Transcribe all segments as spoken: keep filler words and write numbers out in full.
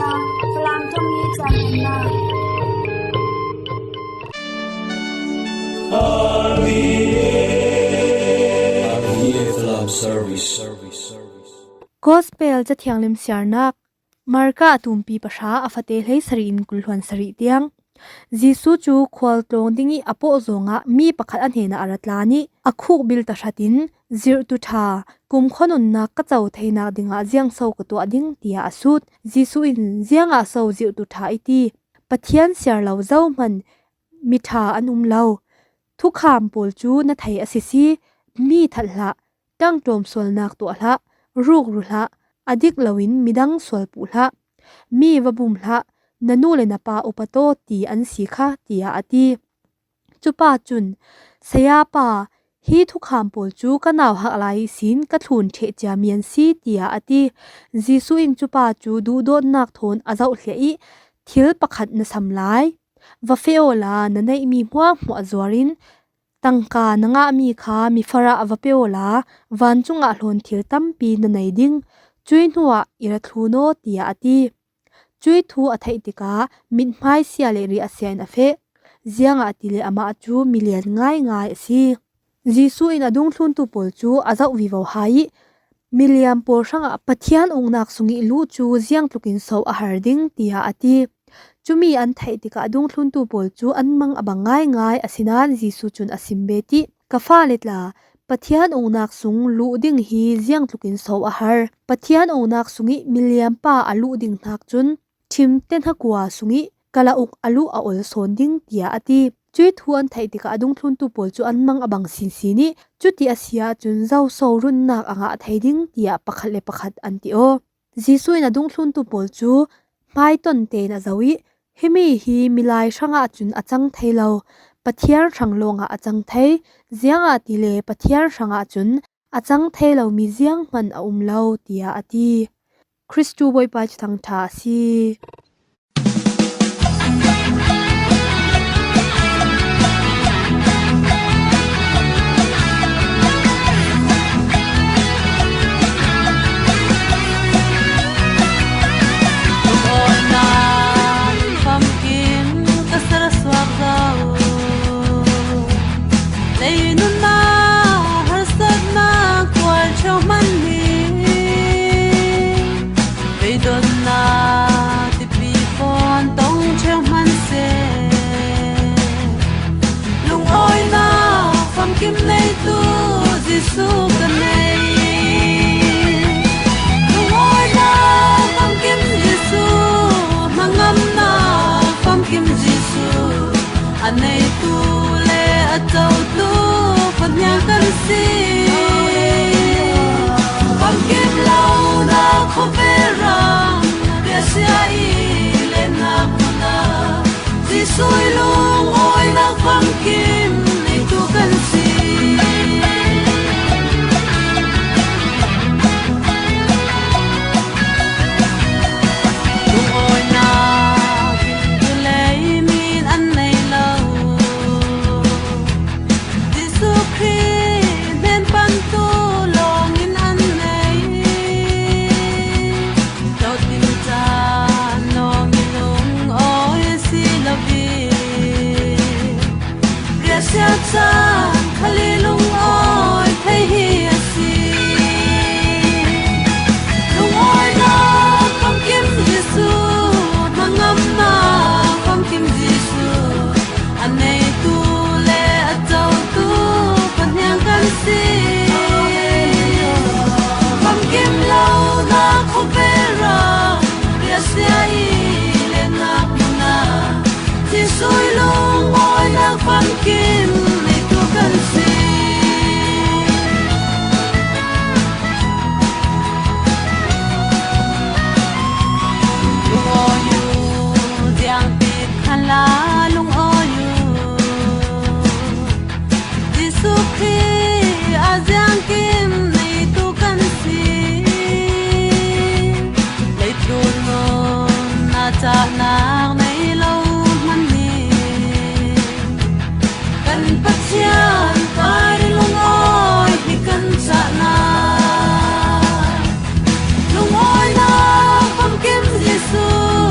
Falam thong hi chan na. R V A Falam Service. Gospel Cathiang Lim Siarnak. Marka a tumpi pahra, a fate hlei sarih in kul hluan sarih tiang. Jesu cu khual tlawng ding ih a pawh zawngah mi pakhat a hnenah a ra tlan ih a khuk bil tahratin, "Zirhtu ṭha, kumkhua nunnak ka co theinak dingah ziangso ka tuah ding?" tiah a sut. Jesu in, "Ziangah so zirhtu ṭha i ti? Pathian siar lo zohman mi ṭha an um lo. Thukham pawl cu na thei a sisi, 'Mi that hlah, ṭangṭawm sualnak tuah hlah, rukru hlah, a dik loin midang sual puh hlah, mi va bum hlah, na nu le na pa upat aw,' ti an si kha," tiah a ti. Cupa cun, "Sayapa, hi thukham pawl cu ka nauhak lai ihsin ka thlun ṭheh ciami an si," tiah a ti. Jesu in cupa cu duhdawtnak thawn a zohhliah ih, "Thil pakhat na sam lai. Va feh awla na neihmi hmuahhmuah zuarin tangka na ngahmi kha mifarah va pe awla vancungah hlawn thil tampi na nei ding. Cuih hnuah i ra thlun aw," tiah a ti. Cuih thu a theih tikah mithmai sia le riahsia in a feh, ziangahtile amah cu milian ngaingai a si. Jesu in a dungthluntu pawl cu a zoh vivo hai ih, milian pawl hrangah Pathian uknak sungih luh cu ziangtlukin so a har ding, tiah a ti. Cumi an theih tikah a dungthluntu pawl cu an mang a bang ngaingai, asinain Jesu cun a sim bet ih, "Ka fale tla, Pathian uknak sung luh ding hi ziangtlukin so a har! Pathian uknak sungih milianpa a luh ding hnak cun, ṭhimte hnakua sungih kala uk a luh a ol sawn ding," tiah a ti. Cuih thu an theih tikah a dungthluntu pawl cu an mang a bang sinsin ih, "Cuti a si ahcun zoso runnak a ngah thei ding?" tiah pakhat le pakhat an ti aw. Jesu in a dungthluntu pawl cu hmaiton tein a zoh ih, "Himi hi milai hrangah cun a cang thei lo, Pathian hrang lawngah a cang thei. Ziangahtile Pathian hrangah cun a cang thei lomi zianghman a um lo," tiah a ti. Khristu Bawipa cu thangṭha a si. Lungawina famkim ka ser suak zo. Lei nunnak harsatnak kual ṭheu hmanh hi, beidonnak tipi fawn tong ṭheu hmanh seh. Lungawinak famkim neitu Jesuh ka nei. Lungawinak famkim Jesuh, hnangamnak famkim Jesuh, a neitu le a cotu khuahniang kan si. Famkim lonak khawvel ram, riahsia i lennak hmun ah, Jesuh ih lungawinak famkim neitu kan si. Lungawinak tu lei min an nei lo. Jesuh Khrih hnen pantu lawngin an nei. Dohting caan lawng ih lungawi a si lo ih, riahsia caan khal ih lungawi thei hi a si. Lungawinak famkim Jesuh, hnangamnak famkim Jesuh, a neitu le a cotu khuahniang kan si. Famkim lonak khawvel ram, riahsia i lennak hmun ah, Jesuh ih lungawinak famkim neitu kan si. Lungawi uh, ziangtik khan la lungawi uh. Jesuh Khrih a ziangkim neitu kan si. Leitlun nun ah cahnak nei lo hmanh hi, kan Pathian kai lungawi hi kan cahnak. Lungawinak famkim Jesuh,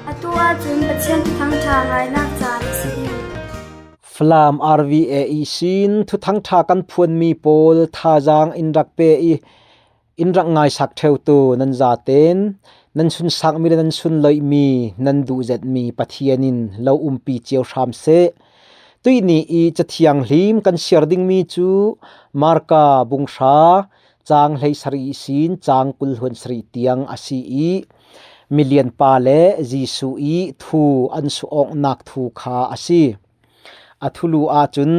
Atu ahcun Pathian Thuthang ṭha ngainak caan a si ding. Falam R V A ihsin Thuthang ṭha kan phuanmi pawl thazaang in rak pe i in rak ngaisak ṭheutu nan zaten nan sunsakmi le nan sunloihmi nan duh zetmi Pathian in lo umpi cio hram seh. Tuihni i Cathianghlim kan siar dingmi cu Marka bung hra cang hleisarih ihsin cang kul hluan sarih tiang a si i milianpa le Jesuh i thu an suh awknak thu kha a si. A thulu ahcun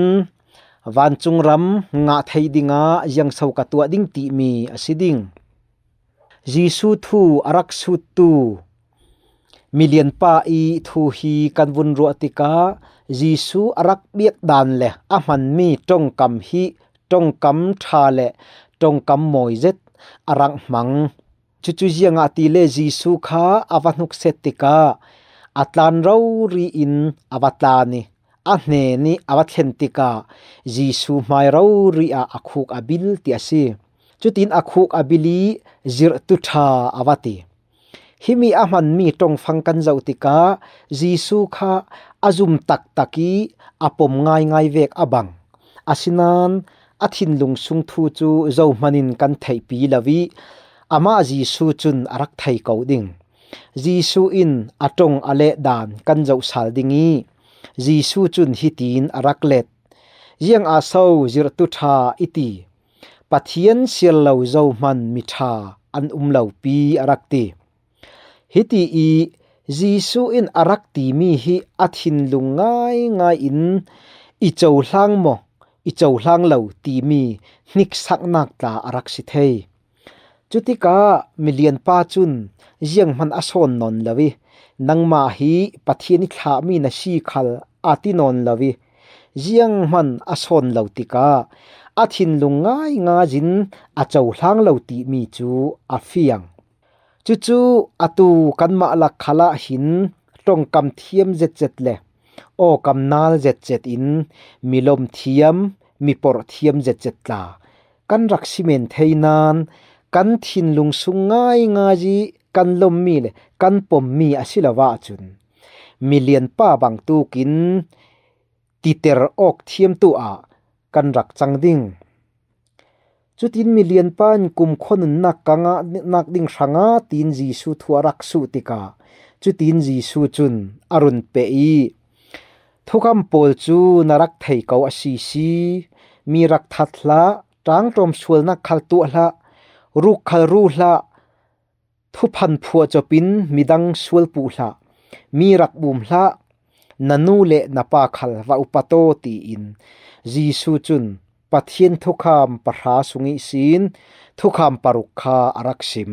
vancung ram ngah thei dingah ziangso ka tuah ding timi a si ding. Jesuh thu a rak suttu milianpa i thu hi kan vun ruah tikah Jesuh a rak biak dan le a hmanmi ṭongkam hi ṭongkam ṭha le ṭongkam mawi zet a rak hmang. Cucu ziangahtile Jesuh kha a va hnukset tikah a tlan rori in a va tlan i a hnen i a va thlen tikah Jesuh hmai rori ah a khuk a bil ti a si. Cutin a khuk a bil i zirhtu ṭha a va ti. Himi a hmanmi ṭongfang kan zoh tikah Jesuh kha a zum taktak i a pom ngaingai vek a bang. Asinain a thinlung sung thu cu zohman in kan theihpi lo i amah Jesuh cun a rak thei ko ding. Jesuh in a ṭong a leh dan kan zoh sal ding i Jesuh cun hitin a rak let. Ziang ah so zirhtu ṭha i ti? Pathian siar lo zohman mi ṭha an um lo pi a rak ti. Hiti i Jesuh in a rak timi hi a thinlung ngaingai in i cohlang maw, i cohlang lo timi hniksaknak tla a rak si thei. Cutikah milianpa cun zianghman a sawn nawn lo i nangmah hi Pathian i thlahmi na si khal a ti nawn lo i zianghman a sawn lo tikah a thinlung ngaingai in a cohlang lo timi cu a fiang. Cucu atu kanmah lak khalah hin ṭongkam thiam zetzet le awkam nal zetzet in milom thiam, miporh thiam zetzet tla kan rak si men thei nain kan thinlung sung ngaingai i kan lommi le kan pommi a si lo ahcun milianpa bangtukin titer awk thiamtu ah kan rak cang ding. Cutin milianpa in kumkhua nunnak ka ngahnak ding hrangah tiin Jesuh thu a rak suh tikah cutin Jesuh cun a run peh i, thukham pawl cu na rak thei ko a si si, mi rak that hlah, ṭangṭawm sualnak khal tuah hlah, ruk khal ru hlah, thuphan phuah copin midang sual puh hlah, mi rak bum hlah, na nu le na pa khal va upat aw, tiin Jesuh cun Pathian thukham pahra sung ihsin thukham paruk kha a rak sim.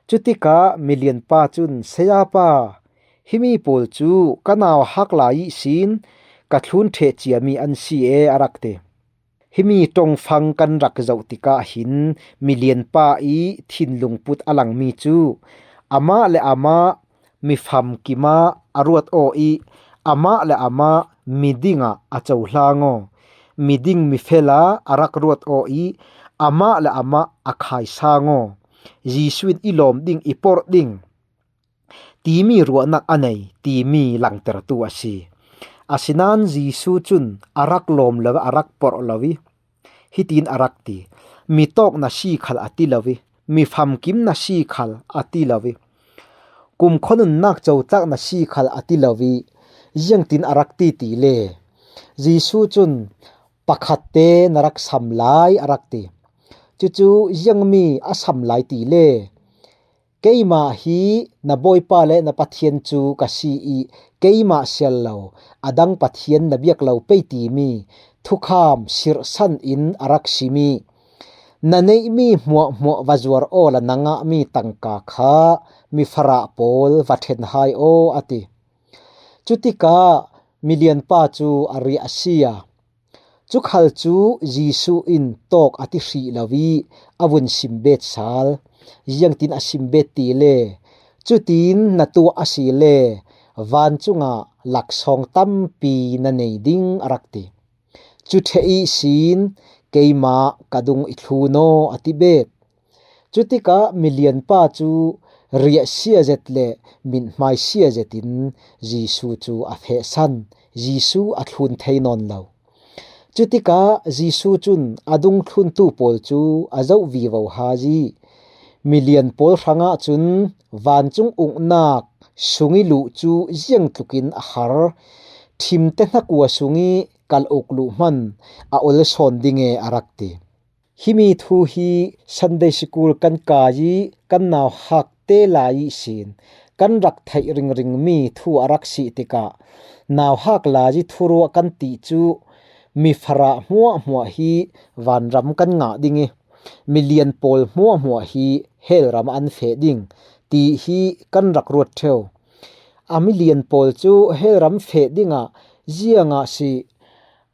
Cutikah milianpa cun, Sayapa, himi pawl cu ka nauhak lai ihsin ka thlun ṭheh ciami an si e, a rak ti. Himi ṭongfang kan rak zoh tikah hin milianpa i thinlung put a langmi cu amah le amah mifamkim ah a ruat aw i amah le amah miding ah a cohlang aw. Miding mifel ah a rak ruat aw i amah le amah a khaisang aw. Jesuh in i lawm ding, i porh ding timi ruahnak a nei timi langtertu a si. Asinain Jesuh cun a rak lawm lo, a rak porh lo i hitin a rak ti, mi tawk na si khal a ti lo i, mi famkim na si khal a ti lo i, kumkhua nunnak cotlak na si khal a ti lo i, ziangtin a rak ti ti le Jesuh cun pakhatte na rak sam lai a rak ti. Cucu ziangmi a sam lai ti le, keimah hi na Bawipa le na Pathian cu ka si i keimah siar lo a dang pathian na biak lo pei timi thukham sirhsan in a rak simi, na neihmi hmuahhmuah va zuar awla na ngahmi tangka kha mifarah pawl va ṭhen hai aw, a ti. Cutikah milianpa cu a riah a si a, cu khal cu Jesuh in tawk a ti hrih lo i a vun simbet sal. Ziangtin a simbet ti le, cutin na tuah a si le vancungah laksawng tampi na nei ding, a rak ti. Cu ṭheh ihsin keimah ka dung i thlun aw, a ti bet. Cutikah milianpa cu riahsia zet le mithmaisia zetin Jesu cu a fehsan. Jesu a thlun thei nawn lo. Cutikah Jesu cun a dungthluntu pawl cu a zoh vivo hai. Milian pawl hrangah cun vancung uknak sung i luh cu ziangtlukin a har, ṭhimte hnakua sung i kal uk luh hman a ol sawn ding e a rak ti. Himi thu hi Sunday School kan kai i kan nauhakte lai ihsin kan rak theih ringringmi thu a rak si tikah, nauhak lai i thuruah kan tih cu, mi farah hmuahhmuah hi vanram kan ngah ding i, milian pawl hmuahhmuah hi hell ram ah an feh ding ti hi kan rak ruat ṭheu. A milian pawl cu hell ram feh dingah ziangah si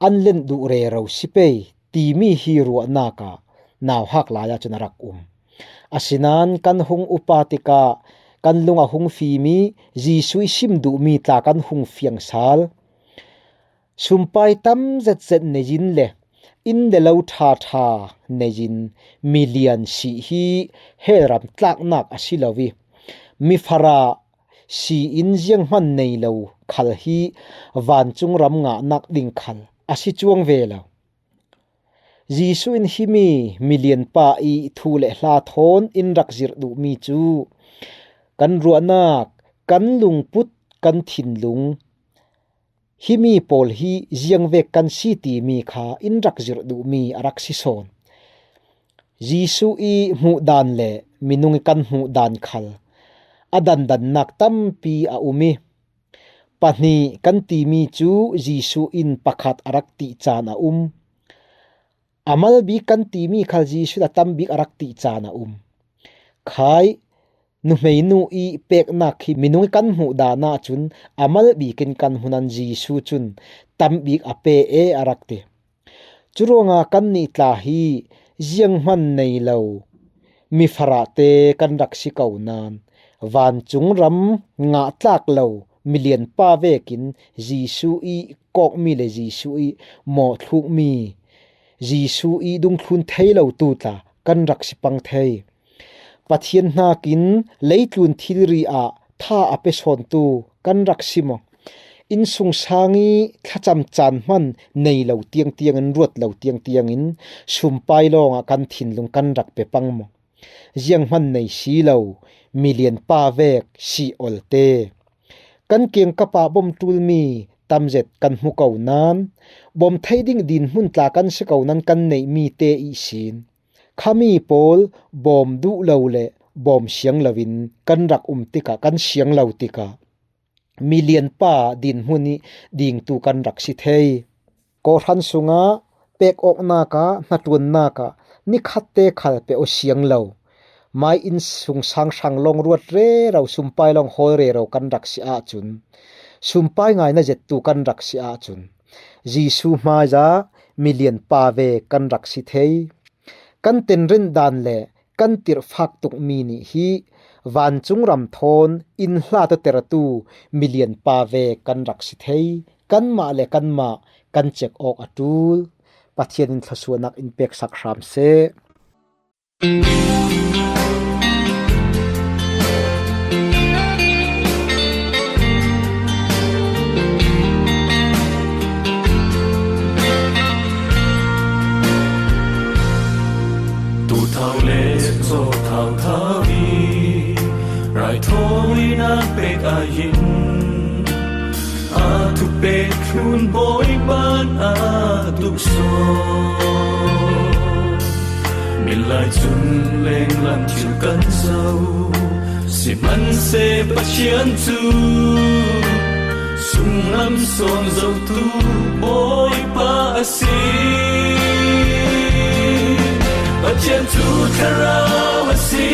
an len duh rero si pei timi hi ruahnak ah nauhak lai ah cun a rak um. Asinain kan hung upa tikah kan lung a hung fimi Jesuh i sim duhmi tla kan hung fiang sal. Sumpai tam zetzet nei in le inn le lo ṭhaṭha nei in milian sih hi hell ram tlaknak a si lo i, mi farah si in zianghman nei lo khal hi vancung ram ngahnak ding khal a si cuang ve lo. Jesuh in himi milian pa i thu le hla thawn in rak zirh duhmi cu kan ruahnak, kan lungput, kan thinlung, himi pawl hi ziangvek kan si timi kha in rak zirh duhmi a rak si sawn. Jesuh i hmuh dan le minung i kan hmuh dan khal a dandannak tampi a um i, pahnih kan timi cu Jesuh in pakhat a rak tih caan a um. A mal bik kan timi khal Jesuh in a tam bik a rak tih caan a um. Khai, nuhmeinu i peknak hi minung i kan hmuh dan ahcun a mal bik in kan hmuh nan Jesuh cun tam bik a pe e a rak ti. Curuangah kannih tla hi zianghman nei lo mi farahte kan rak si ko nan, vancung ram ngah tlak lo milian pa vekin Jesuh i kawkmi le Jesuh i mawhthlukmi, Jesuh i dungthlun thei lo tu tla kan rak si pang thei. Pathian hnakin leitlun thilri ah tha a pe sawntu kan rak si maw? Innsungsang i thlacam caan hman nei lo tiangtiang in, ruat lo tiangtiang in, sumpai lawngah kan thinlung kan rak pe pang maw? Zianghman nei si lo milian pa vek si olte. Kan kiangkap ah bom ṭulmi tamzet kan hmu ko nan, bawm theih ding dinhmun tla kan si ko nan kan neihmi te ihsin, khami pawl bawm duh lo le bawm siang loin kan rak um tikah, kan siang lo tikah, milian pa dinhmun i dingtu kan rak si thei. Kawhhran sungah pek awknak ah, hnaṭuannak ah, nikhatte khal pe aw siang lo, mai innsungsang hrang lawng ruat rero, sumpai lawng hawl rero kan rak si ahcun, sumpai ngaina zettu kan rak si ahcun, Jesuh hmaiah milian pa vek kan rak si thei. Kan tenrinh dan le kan tirhfak tukmi nih hi vancung ram thawn in hla tuatertu milian pa vek kan rak si thei. Kanmah le kanmah kan cek awk a ṭul. Pathian in thluasuahnak in peksak hram seh. Tuthau le cawthau thau hi raithawinak pek ah hin a thupek thlun Bawipa in a tuksawn. Milai cun lenglam thil kan zoh, sihmanhsehlaw Pathian cu sunglam suang zohtu Bawipa a si. Pathian cu thlarau a si,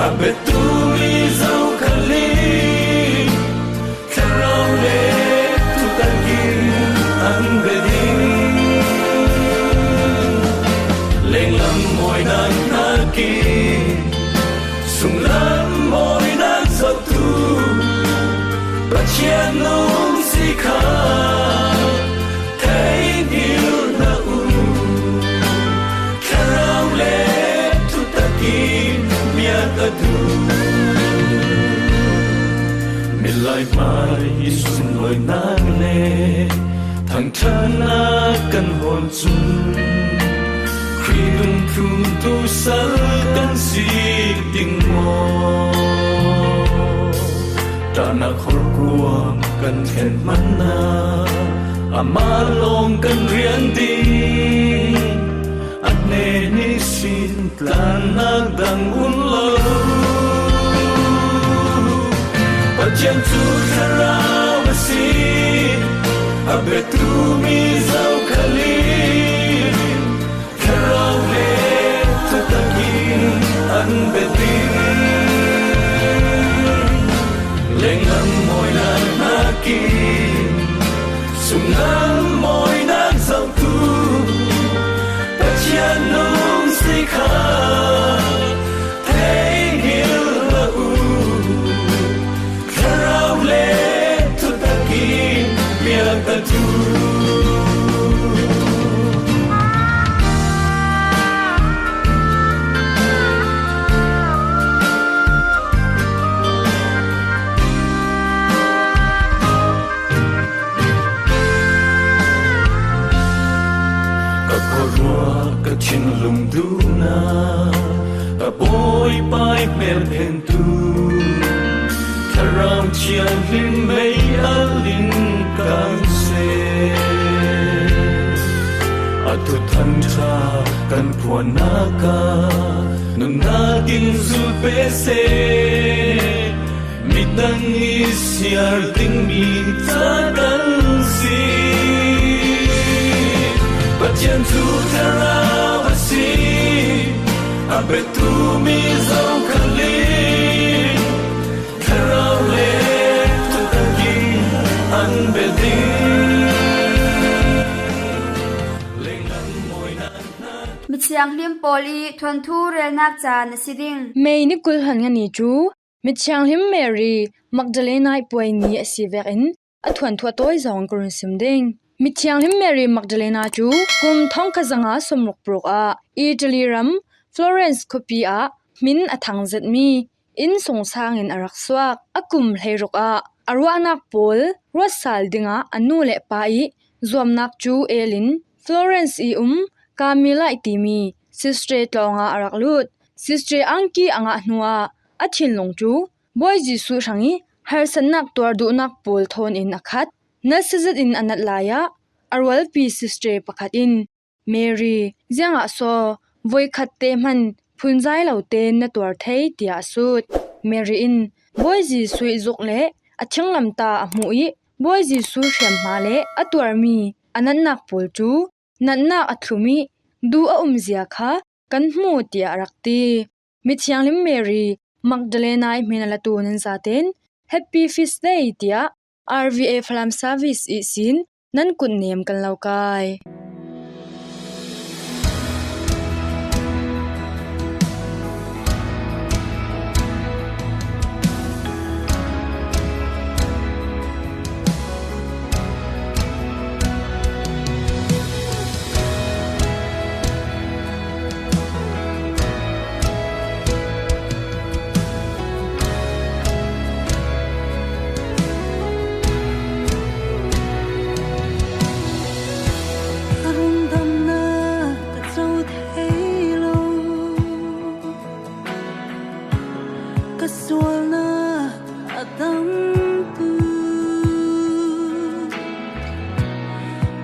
a biatu mi zokhal hi thlarau le thutak in an bia ding. Lenglam mawinak hnakin sunglam mawinak zohtu Pathian nung si kha theihnih na um. Thlarau le thutak in biak a duh. Maimai i sunlawinak le thangṭhatnak kan hawl cun Khrih dungthluntu sal kan si ding maw? Ṭahnak horkuam kan thlen hmannak amah lawng kan rian ding. A hnen ihsin tlannak dang um lo. Pathian cu thlarau a si, a biatu mi zokhal in thlarau le thutak in an bia ding. Lenglam mawinak hnakin sunglam mawinak zohtu Pathian nung si kha theihnghilh lo u. Thlarau le thutak in biaktu. Ka khuaruah ka thinlung duhnak, ka Bawipa i hmelphentu Thlarau Thianghlim mei al in kan seh. A thuthang ṭha kan phuannak ah nunnak in zul pe seh. Midang i siar dingmi ca kan si. Pathian cu thlarau a si, a biatu mi zokhal in thlarau le thutak in an bia ding. Lenglam mawinak hna. Mithianghlim pawl i thuanthu relnak caan a si ding. May ni kul hlan nga ni cu Mithianghlim Mary Magdalena i puai ni a si vekin a thuanthu a tawi zong ka run sim ding. Mithianghlim Mary Magdalena cu kum thongkhat zanga sawmruk paruk ah Italy ram Florence khuapi ah hmin a thang zetmi innsungsang in a rak suak. A kum hleiruk ah a ruahnak pawl ruat sal dingah a nu le pa i zuamnak cu el in Florence i um Carmela i timi Sistre tlawng ah a rak lut. Sistre angki a ngah hnuah a thinlung cu Bawi Jesuh hrang i harsatnak tuar duhnak pawl thawn in a khat. Nasa zet in a nat lai ah a rualpi Sistre pakhat in, "Mary, ziangah so voikhat te hman phunzai lo tein na tuar thei?" tiah a sut. Mary in Bawi Jesuh i zuk le a thinglamtah a hmuh i Bawi Jesuh hriamhma le a tuarmi a natnak pawl cu natnak a thlum i duh a umzia kha kan hmu, tiah a rak ti. Mithianghlim Mary Magdalena i hmin a latu nan zaten Happy Feast Day tiah R V A Falam Service ihsin nan kut nem kan lo kai. Ka rundamnak ka co thei lo, ka sualnak a tamtu,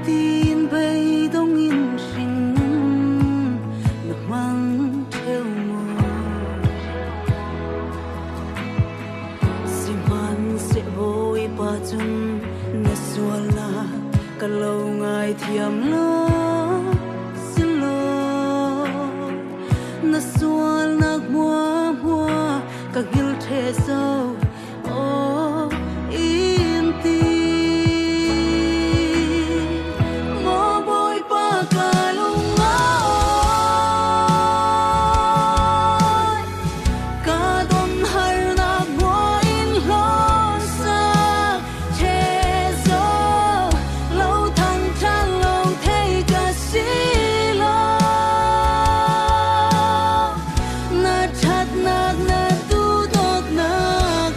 tin beidong in hringnun na hmang ṭheu maw? Sihmanhsehlaw Bawipa cun na sualnak ka lo ngaithiam lo si law, na sualnak hmuahhmuah ka hngilh ṭheh zo aw, in ti. Maw Bawipa, ka lungawi, ka donharnak hmuah in hlawtsak ṭheh zo lo, thangṭhat lo thei ka si lo. Na ṭhatnak, na duhdawtnak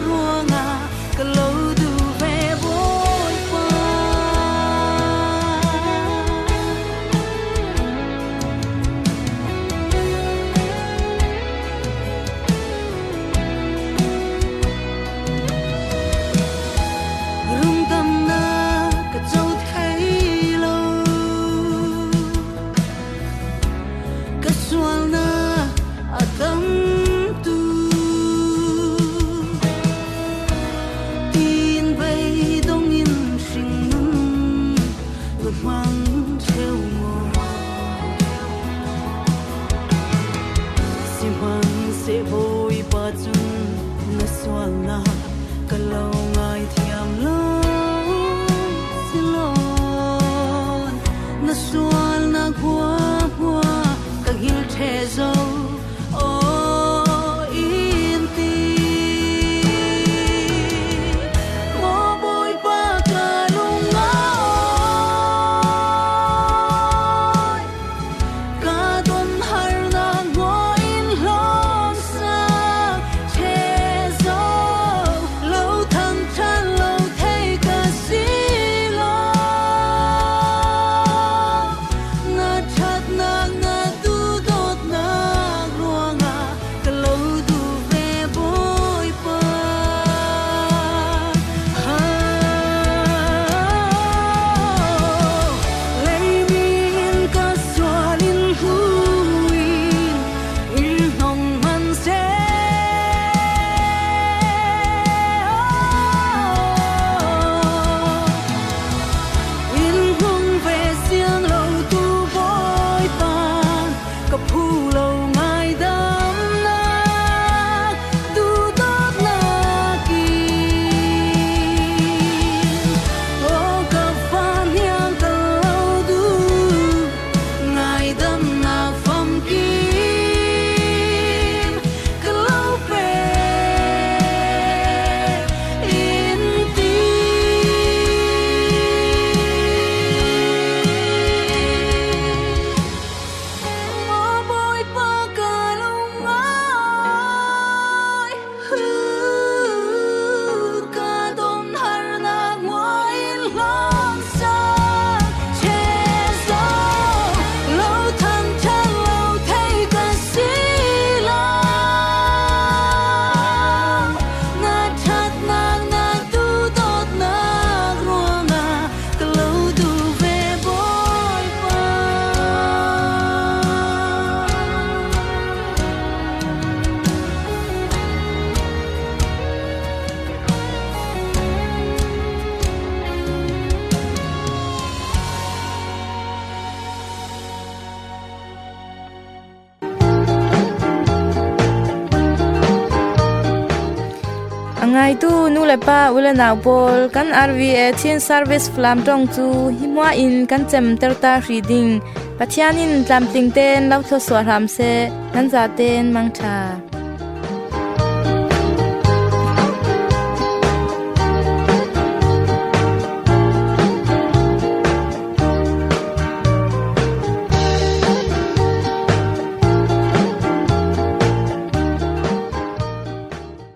Ngaitu nu le pa, u le nau pawl, kan R V A Chin Service Falam ṭawng cu hi hmua in kan cemter ta hrih ding. Pathian in tlamtling tein lo thluasuah hram seh, nan zatein mangṭha.